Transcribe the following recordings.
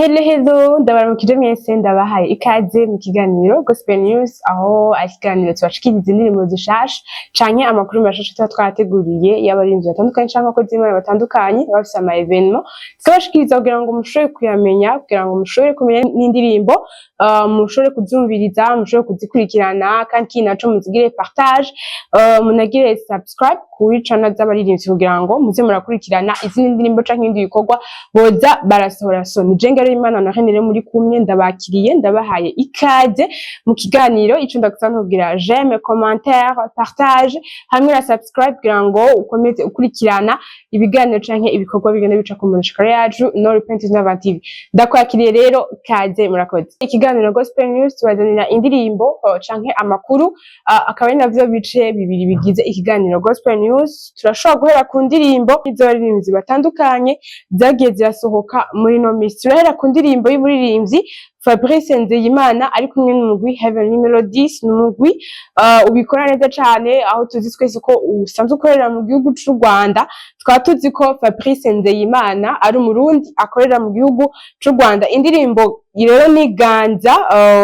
Hello hello, ndabaramukije mwese, ndabahaye ikaze mu kiganiro Gospel News, aho ari ikiganiro tubashikiriza indirimbo zishasha canke amakuru mashasha tuba twateguriye y'abaririmbyi batandukanye canke abakozi b'Imana batandukanye baba bafise ama événement, tukabashikiriza kugira ngo mushobore kuyamenya, kugira ngo mushobore kumenya n'indirimbo, mushobore kuzumviriza, mushobore kuzikurikirana. Kandi ikindi naco, muzigire partage, munagire subscribe kuri channel z'abaririmbyi kugira ngo muze murakurikirana izindi ndirimbo canke ibindi bikorwa boza barasohora. So ni Jengero Imana na Henry muri kumwe, ndabakiriye, ndabahaye ikaze mu kiganiro. Ico ndagusaba kugira j'aime, commentaire, partage hamwe na subscribe kugira ngo ukomeze ukurikirana ibiganiro canke ibikorwa bigenda bica ku mboneshakure yacu No Repentance Never TV. Ndakwakiriye rero, kaze, murakoze. Ikiganiro Gospel News tubazanira indirimbo canke amakuru, akaba ari navyo bice bibiri bigize ikiganiro Gospel News. Turashobora guhera ku ndirimbo z'abaririmbyi batandukanye zagiye zirasohoka muri no misi. Turahera ku ndirimbo y'umuririmbyi Fabrice Nzeyimana ari kumwe n'umugwi Heavenly Melodies. Ni umugwi ubikora neza cane, aho tuzi twese ko usanzwe ukorera mu gihugu c'u Rwanda. Tukaba tuzi ko Fabrice Nzeyimana ari Umurundi akorera mu gihugu c'u Rwanda. Indirimbo rero ni Ganza,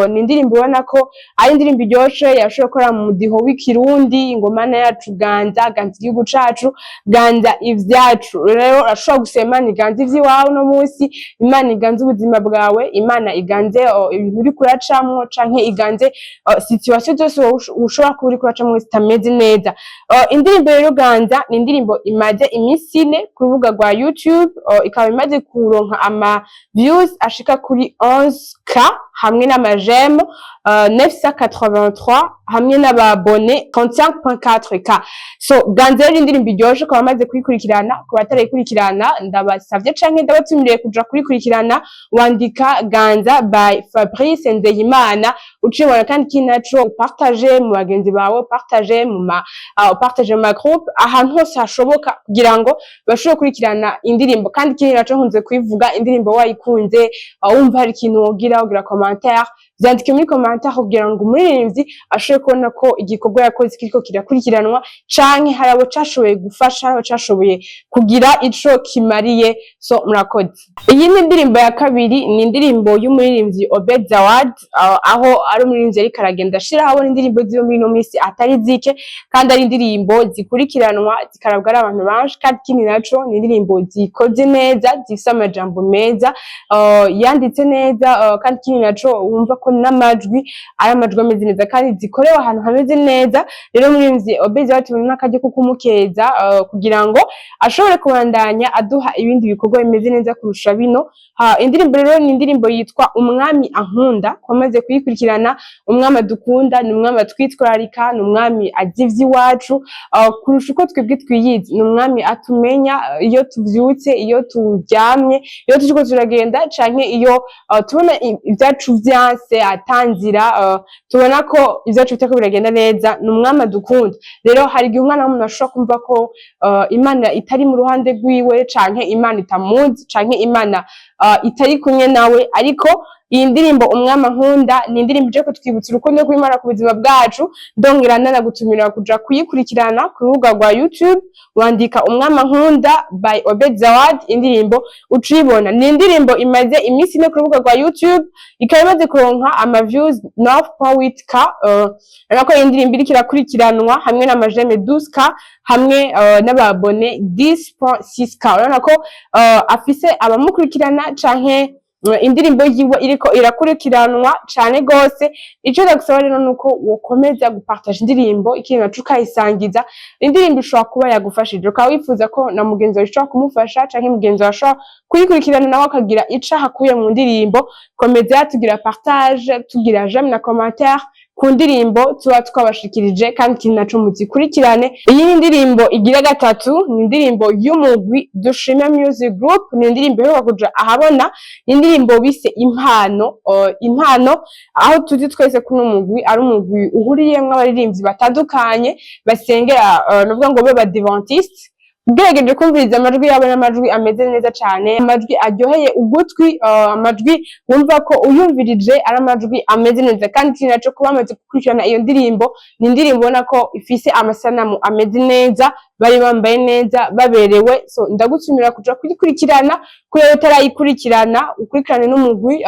ni indirimbo ubona ko ari indirimbo iryoshe, yashoboye gukora mu mudiho w'ikirundi, ingomana yacu. Ganza, ganza igihugu cacu, ganza ivyacu. Rero urashobora gusaba Imana iganze ivy'iwawe uno munsi, Imana iganze ubuzima bwawe, Imana iganze ibintu uriko uracamwo, canke iganze situation zose wowe ushobora kuba uriko uracamwo zitameze neza. Indirimbo rero Ganza ni indirimbo imaze iminsi 4 ku rubuga rwa YouTube, ikaba imaze kuronka ama views ashika kuri 11K hamwe n'ama j'aime 983 hamwe n'aba abonnés 35.4K. So Ganza rero, indirimbo iryoshe ku bamaze kuyikurikirana. Ku batarayikurikirana, ndabasavye canke ndabatumiriye kuja kuyikurikirana. Wandika Ganza by Fabrice Nzeyimana ucibona. Kandi ikindi naco, upartage mu bagenzi bawe, upartage mu ma groupe, ahantu hose hashoboka, kugira ngo bashobore gukurikirana indirimbo. Kandi ikindi naco, nkunze kubivuga, indirimbo wayikunze, wumva hari ikintu wogira, ugira commentaire, vyandike muri commentaire kugira ngo umuririmbyi ashobore kubona ko igikorwa yakoze kiriko kirakurikiranwa, canke hari abo cashoboye gufasha, hari abo cashoboye kugira ico kimariye. So murakoze. Iyi ni indirimbo ya kabiri, ni indirimbo y'umuririmbyi Obed Zawad, aho ari umuririmbyi ariko aragenda ashira ahabona indirimbo ziwe muri ino minsi atari zike, kandi ari indirimbo zikurikiranwa, zikarabwa ari abantu benshi. Kandi ikindi naco, ni indirimbo zikoze neza, zifise amajambo meza, yanditse neza, kandi ikindi naco, wumva ko n'amajwi ari amajwi ameze neza kandi zikorewe ahantu hameze neza. Rero umuririmbyi Obed Zawad tubona n'akaryo ko kumukeza, kugira ngo ashobore kubandanya aduha ibindi bikorwa bimeze neza kurusha bino. Ha, indirimbo rero ni indirimbo yitwa Umwami Ankunda. Kwamaze kuyikurikirana, Umwami adukunda, ni Umwami atwitwararika, ni Umwami azi ivy'iwacu kurusha uko twebwe twiyizi, ni Umwami atumenya iyo tuvyutse, iyo turyamye, iyo turiko turagenda, canke iyo tubona ivyacu vyanse, atanzira, tubona ko ivyacu bitariko biragenda neza. Ni Umwami adukunda. Rero hari igihe umwana w'umuntu ashobora kumva ko Imana itari mu ruhande rwiwe, canke Imana itamuzi, canke Imana itari kumwe nawe. Ariko iyi ndirimbo Umwami Ankunda ni indirimbo ije kutwibutsa urukundo rw'Imana ku buzima bwacu. Ndongera ndanagutumira kuja kuyikurikirana ku rubuga rwa YouTube. Wandika Umwami Ankunda by Obed Zawad, indirimbo ucibona. Ni indirimbo imaze iminsi 4 ku rubuga rwa YouTube, ikaba imaze kuronka ama views 9.8K. Urabona ko iyi ndirimbo iriko irakurikiranwa, hamwe n'ama j'aime 12K, hamwe n'aba abonnés 10.6K. Urabona ko afise abamukurikirana, canke indirimbo yiwe iriko irakurikiranwa cane gose. Ico ndagusaba rero nuko wokomeza gupartager indirimbo, ikindi naco ukayisangiza. Indirimbo ishobora kuba yagufashije, ukaba wifuza ko na mugenzi wawe ishobora kumufasha, canke mugenzi wawe ashobora kuyikurikirana nawe akagira ico ahakuye mu ndirimbo. Komeza tugira partage, tugira j'aime na commentaire ku ndirimbo tuba twabashikirije. Kandi ikintu naco, muzikurikirane. Iyi ni indirimbo igira gatatu, ni indirimbo y'umugwi Dushime Music Group. Ni indirimbo iheruka kuja ahabona, ni indirimbo bise Impano. Impano, aho tuzi twese ko uno mugwi ari umugwi uhuriyemwo abaririmbyi batandukanye basengera, nuvuga ngo b'abadiventiste. Ugerageje kumviriza amajwi yabo, n'amajwi ameze neza cane, amajwi aryoheye ugutwi, amajwi wumva ko uyumvirije ari amajwi ameze neza. Kandi ikindi naco, kuba bamaze gukurikirana iyo ndirimbo, ni indirimbo ubona ko ifise amasanamu ameze neza, bari bambaye neza, baberewe. So ndagutumira kuja kuyikurikirana kubera utarayikurikirana, ukurikirane n'umugwi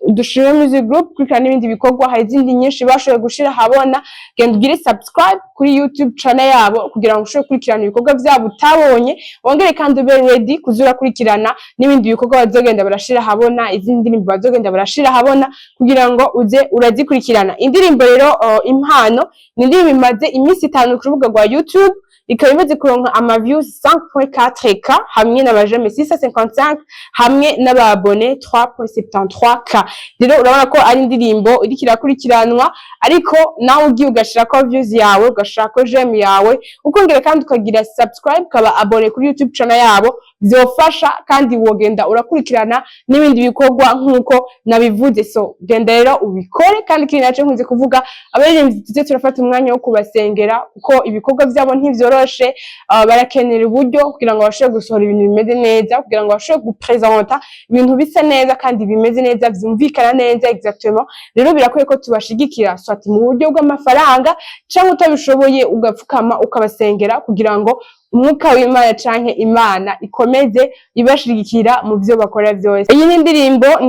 Dushime Music Group, ukurikirane n'ibindi bikorwa. Hari izindi nyinshi bashoboye gushira ahabona. Genda ugire subscribe kuri YouTube channel yabo kugira ngo ushobore gukurikirana ibikorwa vyabo utabonye, wongere kandi ube ready kuza urakurikirana n'ibindi bikorwa bazogenda barashira ahabona, izindi ndirimbo bazogenda barashira ahabona, kugira ngo uze urazikurikirana. Indirimbo rero Impano ni indirimbo imaze iminsi 5 ku rubuga rwa YouTube, ikaba imaze kuronka ama views 5.4K hamwe n'ama j'aime 655 hamwe n'aba abonnés 3.73K. Rero urabona ko ari indirimbo iriko irakurikiranwa, ariko nawe ugiye ugashirako views yawe, ugashirako j'aime yawe, ukongera kandi ukagira subscribe, ukaba abonné kuri YouTube channel yabo, vyofasha. Kandi wogenda urakurikirana n'ibindi bikorwa nk'uko nabivuze. So genda rero ubikore. Kandi ikindi naco nkunze kuvuga, abaririmbyi tuze turafata umwanya wo kubasengera, kuko ibikorwa vyabo ntivyoroshe. Barakenera uburyo kugira ngo bashobore gusohora ibintu bimeze neza, kugira ngo bashobore gupresenta ibintu bisa neza kandi bimeze neza, vyumvikana neza exactement. Rero birakwiye ko tubashigikira, soit mu buryo bw'amafaranga, canke utabishoboye ugapfukama ukabasengera, kugira ngo umwuka w'Imana canke Imana ikomeze ibashigikira mu vyo bakora vyose. Iyi ni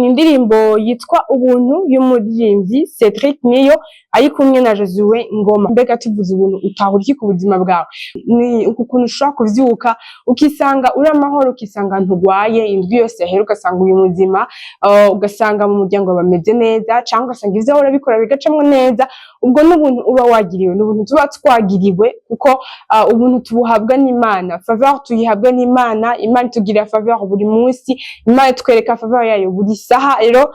indirimbo yitwa Ubuntu y'umuririmbyi Cedric Niyo ari kumwe na Josue Ngoma. Mbega tuvuze ubuntu, utahura iki ku buzima bwawe? Ni uku kuntu ushobora kuvyuka ukisanga uri amahoro, ukisanga ntugwaye, indwi yose yahera ugasanga uri muzima, ugasanga mu muryango bameze neza, canke ugasanga ivyo wahora bikora bigacamwo neza. Ubwo n'ubuntu uba wagiriwe, n'ubuntu tuba twagiriwe, kuko ubuntu tubuhabwa n'Imana, faveur tuyihabwa n'Imana. Imana itugirira faveur buri munsi, Imana itwereka faveur yayo buri saha. Rero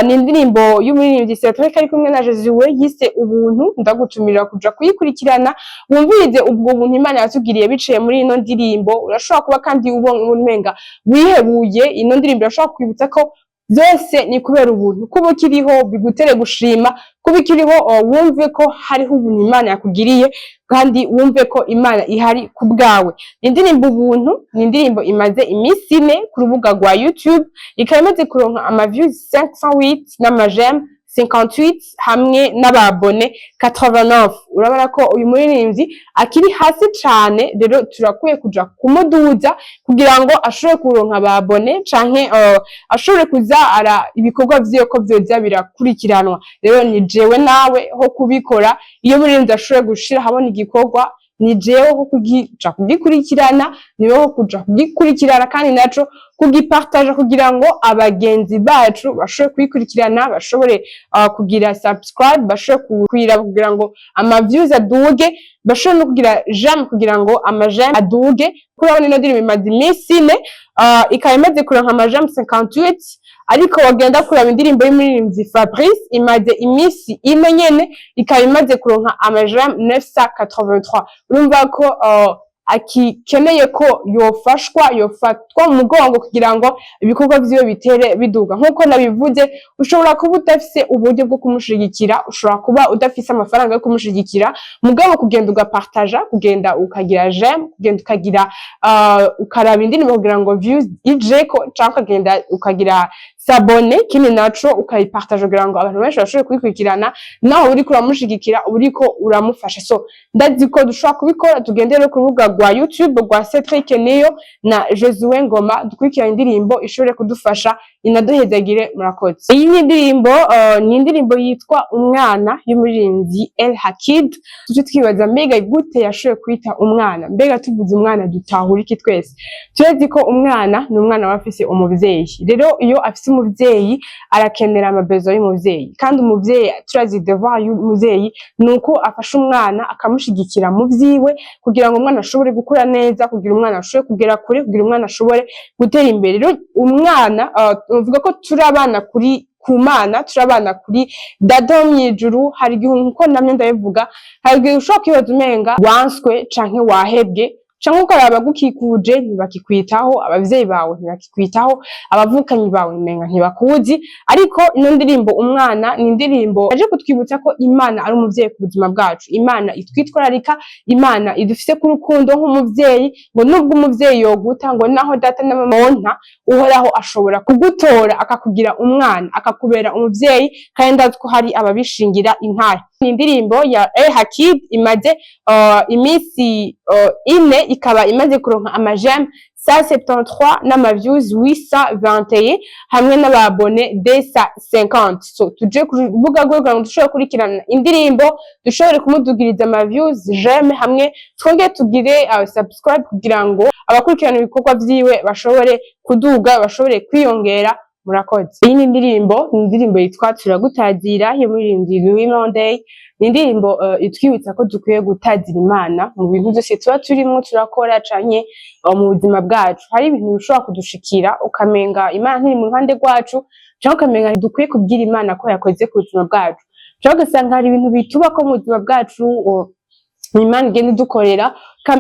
ni indirimbo y'umuririmbyi Cedric ari kumwe na Josue yise Ubuntu. Ndagutumira kuja kuyikurikirana, wumvirize ubwo buntu Imana yatugiriye biciye muri ino ndirimbo. Urashobora kuba kandi ubona umenga wihebuye, ino ndirimbo irashobora kwibutsa ko byose ni kubera ubuntu. Kuba ukiriho bigutere gushima, kuba ukiriho wumve ko hariho ubuntu Imana yakugiriye, kandi wumve ko Imana ihari ku bwawe. Indirimbo Ubuntu ni indirimbo imaze iminsi 4 ku rubuga rwa YouTube, ikaba imaze kuronka ama views 508 n'ama j'aime 58 hamwe n'aba abonnés 89. Urabona ko uyu muririmbyi akiri hasi cane. Rero turakwiye kuja kumuduza kugira ngo ashobore kuronka aba abonnés, canke ashobore kuza ara ibikorwa vyiwe ko vyoza birakurikiranwa. Rero ni jewe nawe ho kubikora. Iyo muririmbyi ashoboye gushira habona igikorwa, ni jewe ho kuja kugikurikirana, niwe ho kuja kugikurikirana, kandi naco kugipartaja kugira ngo abagenzi bacu bashobore kuyikurikirana, bashobore kugira subscribe, bashobore kuyiraba kugira ngo ama views aduge, bashobore no kugira j'aime kugira ngo ama j'aime aduge. Kurabona ino ndirimbo imaze iminsi 4, ikaba imaze kuronka ama j'aime 58, ariko wagenda kuraba indirimbo y'umuririmbyi Fabrice imaze iminsi 4 nyene, ikaba imaze kuronka ama j'aime 983. Urumva ko akikeneye ko yofashwa, yofatwa mu mugongo kugira ngo ibikorwa vyiwe bitere biduga. Nk'uko nabivuze, ushobora kuba udafise uburyo bwo kumushigikira, ushobora kuba udafise amafaranga yo kumushigikira, mugabo kugenda ugapartaja, kugenda ukagira j'aime, kugenda ukagira ukaraba indirimbo kugira ngo views ijeko, canke ukagenda ukagira s'abonner, kindi naco ukayipartaja kugira ngo abantu benshi bashobore kuyikurikirana, naho uriko uramushigikira, uriko uramufasha. So ndazi ko dushobora kubikora. Tugende rero ku rubuga rwa YouTube rwa Cedric Niyo na Josue Ngoma, dukurikirane indirimbo ishobore kudufasha, inaduhezagire. Murakoze. Iyi ni indirimbo ni indirimbo yitwa Umwana y'umuririmbyi El Hakid. Tuje twibaza, mbega gute yashoboye kwita Umwana? Mbega tuvuze umwana dutahura iki? Twese turazi ko umwana ni umwana aba afise umuvyeyi. Rero iyo afise umuvyeyi, arakenera ama besoins y'umuvyeyi, kandi umuvyeyi, turazi devoir y'umuvyeyi ni uko afasha umwana, akamushigikira mu vyiwe, kugira ngo umwana ashobore gukura neza, kugira umwana ashobore kugera kure, kugira umwana ashobore gutera imbere. Rero umwana, uvuga ko turi abana kuri ku Mana, turi abana kuri Data wo mw'ijuru. Hari igihe, nkuko namye ndabivuga, hari igihe ushobora kwibaza umenga wanswe canke wahebwe. Canke ukaraba abagukikuje ntibakikwitaho, abavyeyi bawe ntibakikwitaho, abavukanyi bawe umenga ntibakuzi. Ariko ino ndirimbo "Umwana" ni indirimbo yaje kutwibutsa ko Imana ari umuvyeyi ku buzima bwacu, Imana itwitwararika, Imana idufise ku rukundo nk'umuvyeyi. Ngo nubwo umuvyeyi yoguta, ngo naho data na mama bonta, Uhoraho ashobora kugutora akakugira umwana, akakubera umuvyeyi. Kandi ndazi ko hari ababishingira intahe. Ni indirimbo ya El Hakid, imaze iminsi 4, ikaba imaze kuronka ama j'aime 173 n'ama views 821 hamwe n'aba abonnés 250. So tuje ku rubuga rwe kugira ngo dushobore kurikirana indirimbo, dushobore kumudugiriza ama views, j'aime, hamwe twongere tugire subscribe kugira ngo abakurikirana ibikorwa vyiwe bashobore kuduga, bashobore kwiyongera. Murakoze. Iyi ni indirimbo, ni indirimbo yitwa "Turagutazira" y'umuririmbyi Louis Monday. Ni indirimbo itwibutsa ko dukwiye gutazira Imana mu bintu byose tuba turimwo turakora canke mu buzima bwacu. Hari ibintu bishobora kudushikira ukamenga Imana ntiri mu ruhande rwacu, canke ukamenga dukwiye kubwira Imana ko yakoze ku buzima bwacu, canke ugasanga hari ibintu bitubako mu buzima bwacu, Imana igenda idukorera,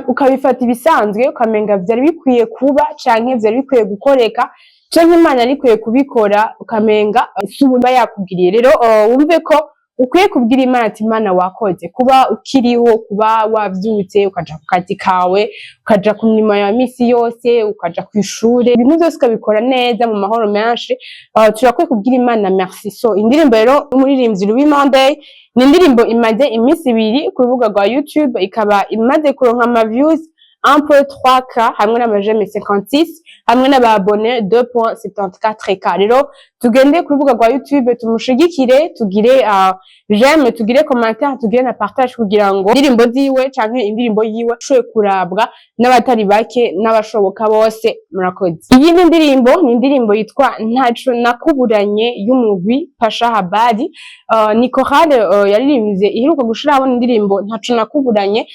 ukabifata ibisanzwe, ukamenga vyari bikwiye kuba canke vyari bikwiye gukoreka canke Imana yari ikwiye kubikora, ukamenga si ubu iba yakugiriye. Rero wumve ko ukwiye kubwira Imana ati: "Imana, wakoze kuba ukiriho, kuba wavyutse ukaja ku kazi kawe, ukaja ku mirimo ya misi yose, ukaja kw'ishure, ibintu vyose ukabikora neza mu mahoro menshi." Turakwiye kubwira Imana merci. So indirimbo rero umuririmbyi Louis Monday ni indirimbo imaze iminsi 2 ku rubuga rwa YouTube, ikaba imaze kuronka ama views 1.3K hamwe n'ama j'aime 56 hamwe n'aba abonnés 2.74K. Rero tugende ku rubuga rwa YouTube tumushigikire, tugire j'aime, tugire commentaire, tugire na partage kugira ngo indirimbo ziwe canke indirimbo yiwe ishobore kurabwa n'abatari bake n'abashoboka bose. Murakoze. Iyindi ndirimbo ni indirimbo yitwa "Ntaco Nakuburanye" y'umugwi Pasha Habari. Ni chorale yaririmbye, iheruka gushiraho indirimbo "Ntaco Nakuburanye".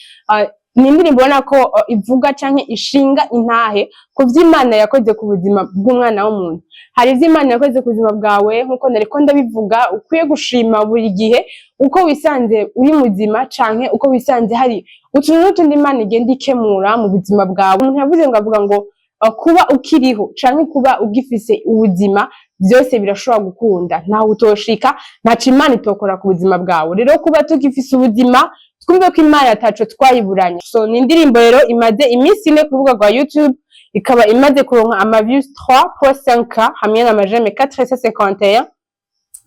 Ni indirimbo ubona ko ivuga canke ishinga intahe ku vy'Imana yakoze ku buzima bw'umwana w'umuntu. Hari ivyo Imana yakoze ku buzima bwawe, nkuko nariko ndabivuga, ukwiye gushima buri gihe uko wisanze uri muzima canke uko wisanze hari utuntu n'utundi Imana igenda ikemura mu buzima bwawe. Umuntu yavuze ngo, avuga ngo kuba ukiriho canke kuba ugifise ubuzima, byose birashobora gukunda, ntawe utoshika, ntaco Imana itokora ku buzima bwawe. Rero kuba tugifise ubuzima, twumve ko Imana ataco twayiburanye. So ni indirimbo rero imaze iminsi 4 ku rubuga rwa YouTube, ikaba imaze kuronka ama views 3.5K hamwe n'ama j'aime 451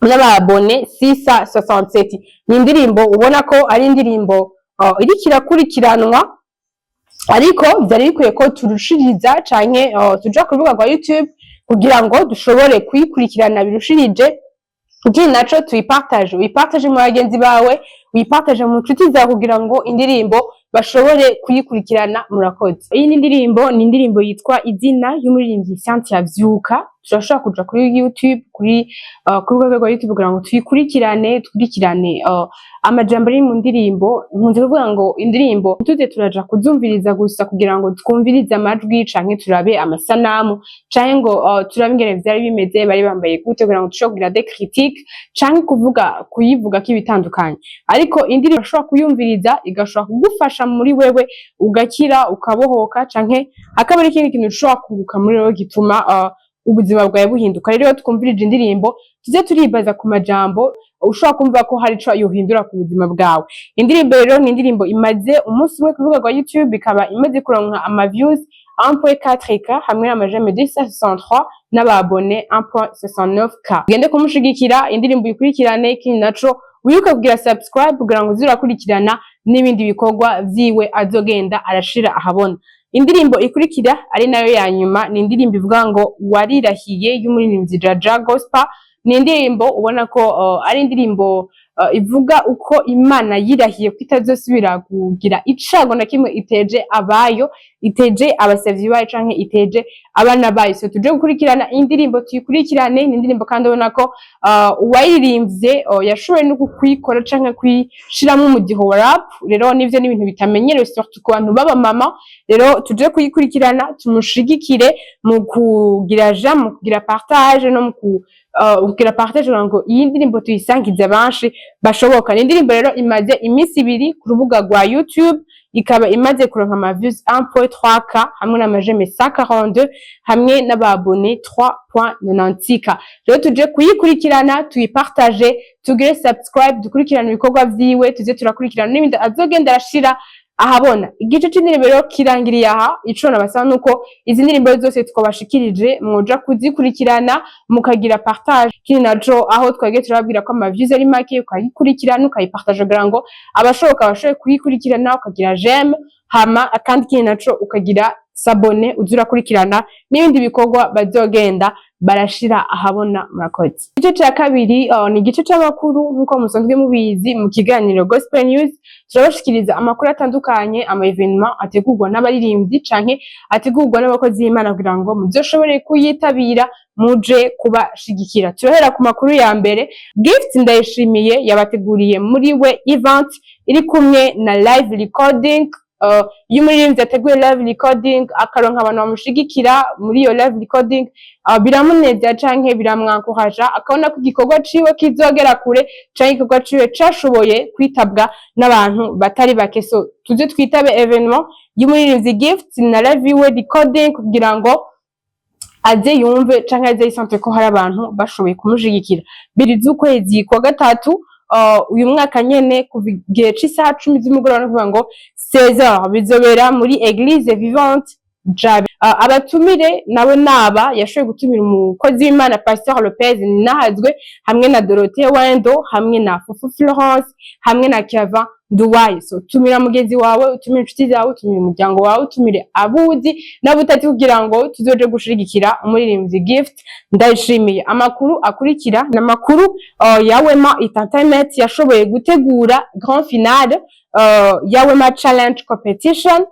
n'aba abonnés 667. Ni indirimbo ubona ko ari indirimbo iriko irakurikiranwa, ariko vyari bikwiye ko turushiriza canke tuja ku rubuga rwa YouTube kugira ngo dushobore kuyikurikirana birushirije. Ikindi naco, tuyipartage, uyipartage mu bagenzi bawe, uyipartage mu nshuti zawe kugira ngo indirimbo bashobore kuyikurikirana. Murakoze. Iyi ni indirimbo, ni indirimbo yitwa "Izina" y'umuririmbyi Cynthia Vyuka. Turashobora kuja kuri YouTube, kuri rubuga rwa YouTube kugira ngo tuyikurikirane, dukurikirane amajambo ari mu ndirimbo. Nkunze kuvuga ngo indirimbo tuze turaja kuzumviriza gusa kugira ngo twumvirize amajwi canke turabe amasanamu canke ngo turabe ingene vyari bimeze, bari bambaye gute, kugira ngo dushobore kugira des critiques canke kuvuga kuyivugako ibitandukanye. Ariko indirimbo urashobora kuyumviriza igashobora kugufasha muri wewe, ugakira, ukabohoka, canke hakaba ari ikindi kintu ushobora kunguka muri wewe gituma ubuzima bwawe buhinduka. Rero iyo twumvirije indirimbo, tuze turibaza ku majambo, ushobora kumva ko hari ico yohindura ku buzima bwawe. Indirimbo rero ni indirimbo imaze umunsi umwe ku rubuga rwa YouTube, ikaba imaze kuronka ama views 1.4K hamwe n'ama j'aime 263 n'aba abonnés 1.69K. Ugende kumushigikira, indirimbo ikurikirane. Ikindi naco, wibuke kugira subscribe kugira ngo uze urakurikirana n'ibindi bikorwa vyiwe azogenda arashira ahabona. Indirimbo ikurikira, ari nayo ya nyuma, ni indirimbo ivuga ngo "Warirahiye" y'umuririmbyi Jaja Gospel. Ni indirimbo ubona ko ari indirimbo ivuga uko Imana yirahiye ko itazosubira kugira icago na kimwe iteje abayo, iteje abasavyi bayo canke iteje abana bayo. So tuje gukurikirana indirimbo, tuyikurikirane. Ni indirimbo kandi ubona ko uwayiririmbye yashoboye no kuyikora canke kuyishiramwo umudiho wa rap. Rero nivyo ni ibintu bitamenyerewe, surtout ku bantu b'aba mama. Rero tuje kuyikurikirana, tumushigikire mu kugira j'aime, mu kugira partage no mu kugira partage kugira ngo iyi ndirimbo tuyisangize benshi bashoboka. Ni indirimbo rero imaze iminsi 2 ku rubuga rwa YouTube, Ikaba imaze kuronka ama views 1.3K hamwe n'ama j'aime 142 hamwe n'aba abonnés 3.96K. Rero tuje kuyikurikirana, tuyipartage, tugire subscribe, dukurikirane ibikorwa vyiwe, tuze turakurikirana n'ibindi azogenda arashira ahabona. Igice c'indirimbo rero kirangiriye aha. Ico nabasaba nuko izi ndirimbo zose twabashikirije mwoja kuzikurikirana, mukagira partage. Kindi naco, aho twagiye turababwira ko ama views ari make, ukayikurikirana, ukayipartage kugira ngo abashoboka bashobore kuyikurikirana, ukagira j'aime, hama kandi ikindi naco ukagira s'abonner, uze urakurikirana n'ibindi bikorwa bazogenda barashira ahabona. Murakoze. Igice ca kabiri ni igice c'amakuru. Nk'uko musanzwe mubizi, mu kiganiro Gospel News turabashikiriza amakuru atandukanye, ama événements ategurwa n'abaririmbyi canke ategurwa n'abakozi b'Imana, kugira ngo muzoshobore kuyitabira, muje kubashigikira. Turahera ku makuru ya mbere. Gift Ndayishimiye yabateguriye muri we event iri kumwe na live recording. Iyo umuririmbyi ateguye live recording, akaronka abantu bamushigikira muri iyo live recording, biramunezera canke biramwankuhaja, akabona ko igikorwa ciwe kizogera kure canke igikorwa ciwe cashoboye kwitabwa n'abantu batari bake. So tuze twitabe événement y'umuririmbyi Gift na live iwe recording, kugira ngo aze yumve canke aze yisante ko hari abantu bashoboye kumushigikira. 2 z'ukwezi kwa gatatu uyu mwaka nyene, kuva igihe c'isaha 10 z'umugoroba, no kuvuga ngo 16h, bizobera muri Église Vivante Jabe. Abatumire nabo naba yashoboye gutumira umukozi w'Imana Pasteur Lopez Nahazwe, hamwe na Dorothée Wendo, hamwe na Fufu Florence, hamwe na Kevin Nduwaye. So tumira mugenzi wawe, utumire inshuti zawe, utumire umuryango wawe, utumire abuzi n'abutazi, kugira ngo tuzoje gushigikira umuririmbyi Gift Ndayishimiye. Amakuru akurikira ni amakuru ya Wema Entertainment yashoboye gutegura grand finale ya Wema Challenge Competition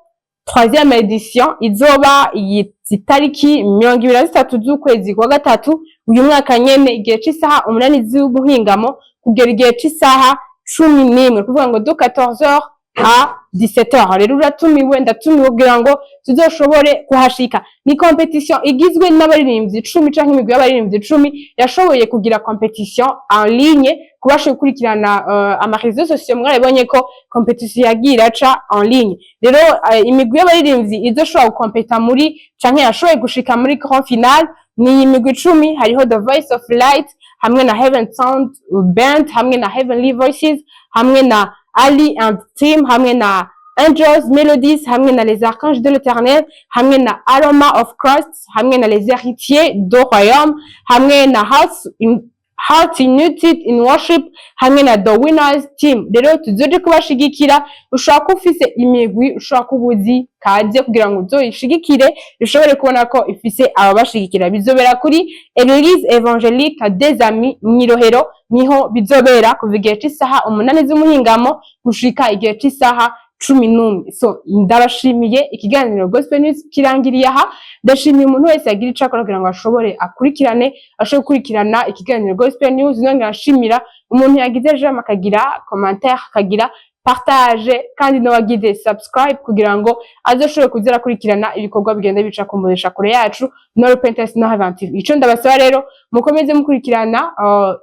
troisième édition. Izoba iyi tariki 23 z'ukwezi kwa gatatu uyu mwaka nyene, igihe c'isaha 8 z'ubuhingamo kugera igihe c'isaha 11, kuvuga ngo de 14h à 17h. Rero uratumiwe, ndatumiwe, kugira ngo tuzoshobore kuhashika. Ni compétition igizwe n'abaririmbyi 10 canke imigwi y'abaririmbyi 10 yashoboye kugira compétition en ligne. Kubasha gukurikirana ama réseaux sociaux, mwarabonye ko compétition yagiye iraca en ligne. Rero imigwi y'abaririmbyi izoshobora gukompeta muri canke yashoboye gushika muri grand finale ni iyi migwi 10. Hariho The Voice of Light, hamwe na Heaven Sound Band, hamwe na Heavenly Voices, hamwe na Ali and Team, hamwe na Angels Melodies, hamwe na Les Archanges de l'Éternel, hamwe na Aroma of Christ, hamwe na Les Héritiers du Royaume, hamwe na House in Heart United in Worship, hamwe na The Winners Team. Rero tuzoje kubashigikira. Ushobora kuba ufise imigwi, ushobora kuba uzi kaze, kugira ngo uzoyishigikire, ushobore kubona ko ifise ababashigikira. Bizobera kuri Église Évangélique des Amis Mwirohero, niho bizobera kuva igihe c'isaha 8 z'umuhingamo gushika igihe c'isaha 11. So ndabashimiye, ikiganiro Gospel News kirangiriye aha. Ndashimiye umuntu wese yagira ico akora kugira ngo ashobore akurikirane, ashobore gukurikirana ikiganiro Gospel News. Nongera nshimira umuntu yagize j'aime, akagira commentaire, akagira partage, kandi n'uwagize subscribe, kugira ngo azoshobore kuza arakurikirana ibikorwa bigenda bica ku mboneshakure yacu No Repentance No Heaven TV. Ico ndabasaba rero, mukomeze mukurikirana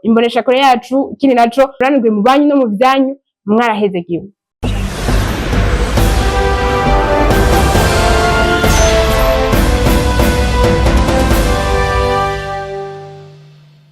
imboneshakure yacu. Ikindi naco, muranirwe mu banyu no mu vyanyu. Mwarahezegiwe.